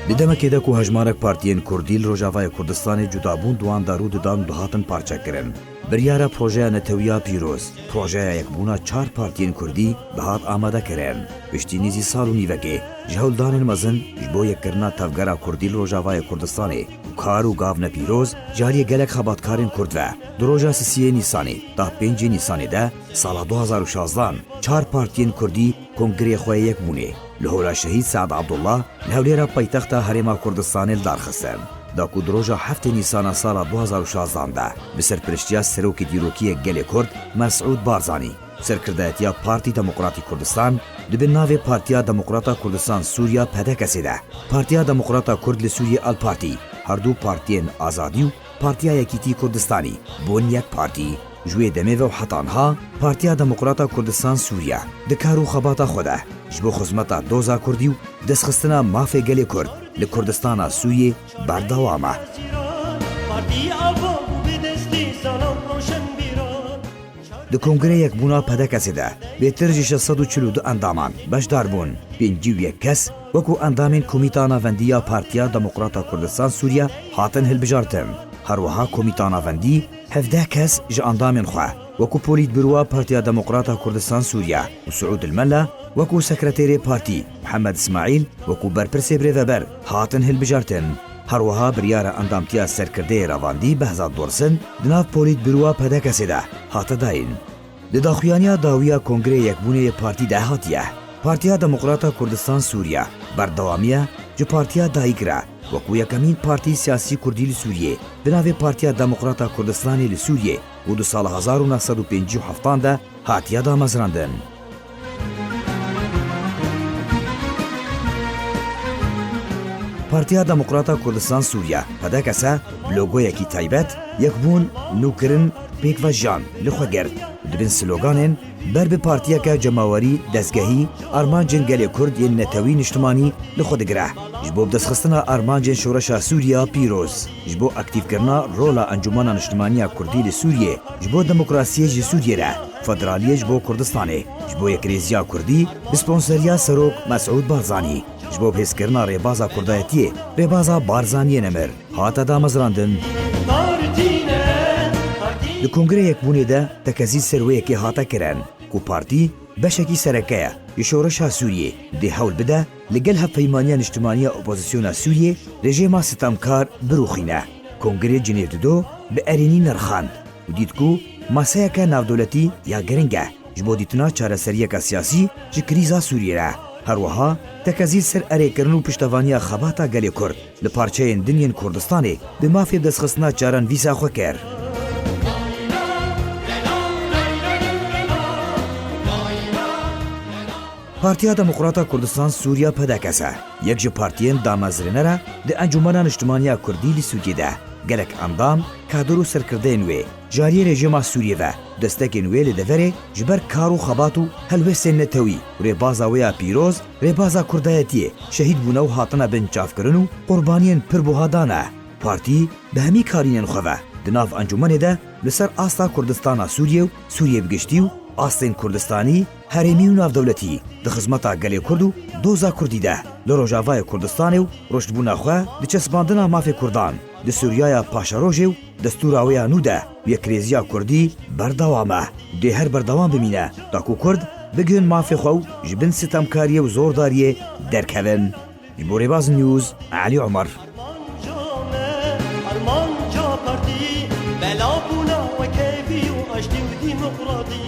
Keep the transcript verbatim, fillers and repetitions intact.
Di demekê de ku hejmarek partiyên kurdî li Rojavayê Kurdistanê cudabûn di wan de rû didan û dihatin parçekirin, biryara projeya netewiya pîroz, projeya yekbûna çar partiyên kurdî, dihat amadekirin. Piştî nêzî sal û nîvekê ji hewldanên mezin ji bo yekkirina tevgera kurdî li Rojavayê Kurdistanê û kar û gavne pîroz ji aliyê gelek xebatkarên kurd ve, di roja sisiyê Nîsanê ta pêncê Nîsanê de sala du hazar û şazdan, çar partiyên kurdî kongreyê xwe yê yekbûnê li Hola Şehîd Sead Abdullah li Hewlêra paytexta Herêma Kurdistanê li dar xistin. Da ku di roja heftê Nîsana sala du hazar û şazdan de bi serpiriştiya Serokê Dîrokî yê Gelê Kurd Mesûd Barzanî, serkirdayetiya Partî Demokratî Kurdistan di bin navê Partiya Demokrata Kurdistan Sûriya, P D K S'ê de, Partiya Demokrata Kurd li Sûriyê, Al Partî, herdu partiyên Azadî û Partiya Yekîtî Kurdistanî bûn yek partî. Ji wê demê ve û heta niha Partiya Demokrata Kurdistan Sûriye di kar û xebata xwe de ji bo xizmeta doza kurdî û destxistina mafê gelê kurd li Kurdistana Sûriyê berdewam e. Di Kongrê Yekbûna P D K S'ê de bêtir ji şeş sed û çil û du endaman beşdar bûn. Pêncî û yek kes wekû endamên Komîta Navendî ya Partiya Demokrata Kurdistan Sûriye hatin hilbijartin. Her wiha Komîta Navendî hevdeh kes ji endamên xwe wekû Polîtbûroya Partiya Demokrata Kurdistan Sûriye û Siûd Ilmela wekû sekreterê partî, Mihemed Îsmaîl wekû berpirsê birêveber hatin hilbijartin. Her wiha biryara endamtiya serkirdeyê revandî Behzad Dorsin di nav Polîtbûroya P D K S'ê de hate dayîn. Di daxuyaniya dawî ya Kongreyê Yekbûnê yê partî de hatiye, Partiya Demokrata Kurdistan Sûriye berdewamiye ji partiya dayik re wekû yekemîn partî siyasî kurdî li Sûriyê, di navê Partiya Demokrata Kurdistanê li Sûriyê û di sala hezar û neh sed û pêncî û heftan de hatiye damezrandin. Partiya Demokrata Kurdistan Sûriye, P D K S, bi logoyekî taybet, yekbûn, nûkirin, pêkvejiyan li xwe girt. Di bin sloganên ber bi partiyeke cemawerî, dezgehî, armancên gelê Kurd yên netewî niştimanî li xwe digire. Ji bo bi destxistina armancên şoreşa Sûriya pîroz, ji bo aktîfkirina rola Encûmena Niştimaniya Kurdî li Sûriyê, ji bo demokrasiyê ji Sûriyê re, federaliyê ji bo Kurdistanê, ji bo yekrêziya Kurdî, bi sponseriya Serok Mesûd Barzanî, ji bo bihêzkirina rêbaza Kurdayetiyê, rêbaza Barzaniyê nemir, hate damezrandin. Di Kongrê Yekbûnê de tekezî ser wê yekê hate kirin ku partî beşekî sereke ye ji şoreşa Sûriyê, dê hewl bide li gel hevpeymaniya niştimaniya opozisyona Sûriyê rejîma sitemkar birûxîne. Kongrê Cinêv Dido bi erênî nirxand û dît ku maseyeke navdewletî ya giring e ji bo dîtina çareseriyeke siyasî ji krîza Sûriyê re. Her wiha tekezî ser erêkirin û piştevaniya xebata gelê Kurd li parçeyên din yên Kurdistanê bi mafê destxistina çaran vîsa xwe kir. Partiya Demokrata Kurdistan Sûriya, P D K S, yek ji partiyên damezrêner e di Encûmena Niştimaniya Kurdî li Sûriyê de. Gelek endam, kadir û serkirdeyên wê ji aliyê rejîma Sûriyê ve, destekên wê li deverê ji ber kar û xebat û helwestên netewî û rêbaza wê ya pîroz, rêbaza Kurdayetiyê şehîd bûne û hatine binçavkirin û qurbaniyên pirbuha dane. Partî bi hemî karînên xwe ve di nav encûmenê de li ser asta Kurdistana Sûriyê û Sûriyê bi giştî û astên Kurdistanî, herêmî û navdewletî di xizmeta gelê Kurd û doza Kurdî de li Rojavayê Kurdistanê û ruştbûna xwe di çespandina mafê Kurdan di Sûriyaya paşerojê û destûra wê ya nû de û yekrêziya Kurdî berdewam e. Dê her berdewam bimîne, ta ku Kurd bigihên mafê xwe û ji bin sitemkariyê û zordariyê derkevin. Ji bo Rêbaz News, Elî Omer. Armanca me, armanca partî, bela bûna wekevî û aştî û demokratî.